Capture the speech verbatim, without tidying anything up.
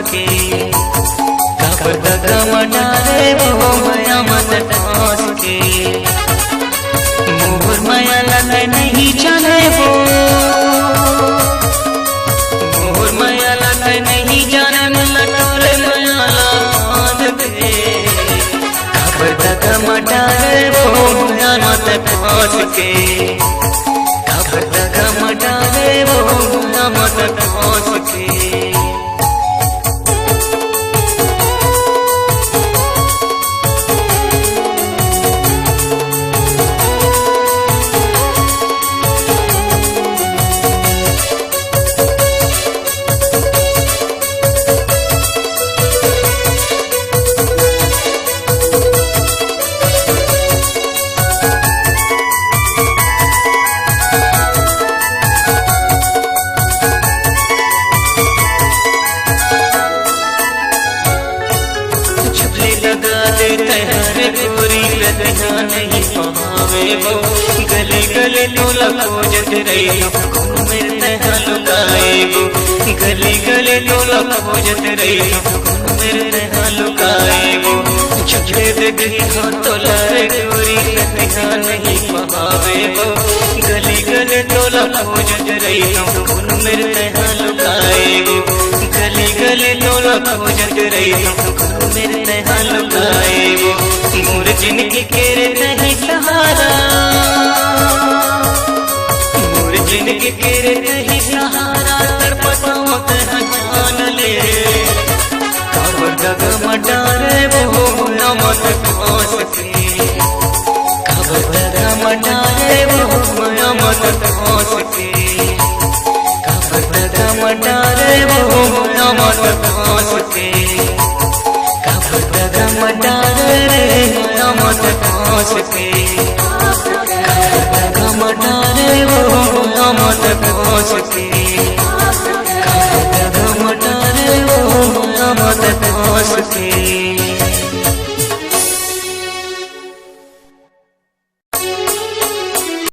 के, काबर दगा म डारे वो मया मत फांस के। मोर मया ला तैं नहीं जाने वो, मोर मया ला तैं नहीं जाने, मोला तोरे मया ला बांध दे। काबर दगा म डारे वो मया मत फांस के, काबर दगा म डारे वो मया मत फांस के। झपले लगा दे तैं हर गोरी, रतिहा नहीं पहावे वो। गली गली तोला खोजत रही, कोनो मेर तैं हा लुकाए वो। गली गली तोला खोजत रही, कोनो मेर तैं हा लुकाए वो। झपले देखी हो तोला रे गोरी, रतिहा नहीं पहावे वो। गली गली तोला खोजत रही, कोनो मेर तैं हा लुकाए वो। गली गली तोला खोजत रही, कोनो मेर तैं हा लुकाए वो। मोर जिनगी के रे तैं ही सहारा, मोर जिनगी के रे तैं ही सहारा, तड़पत हों तैं हा जान ले। काबर दगा म डारे वो मया मत फांस के, काबर दगा म डारे वो मया मत फांस के, काबर दगा म डारे वो मया मत फांस के, काबर दगा म डारे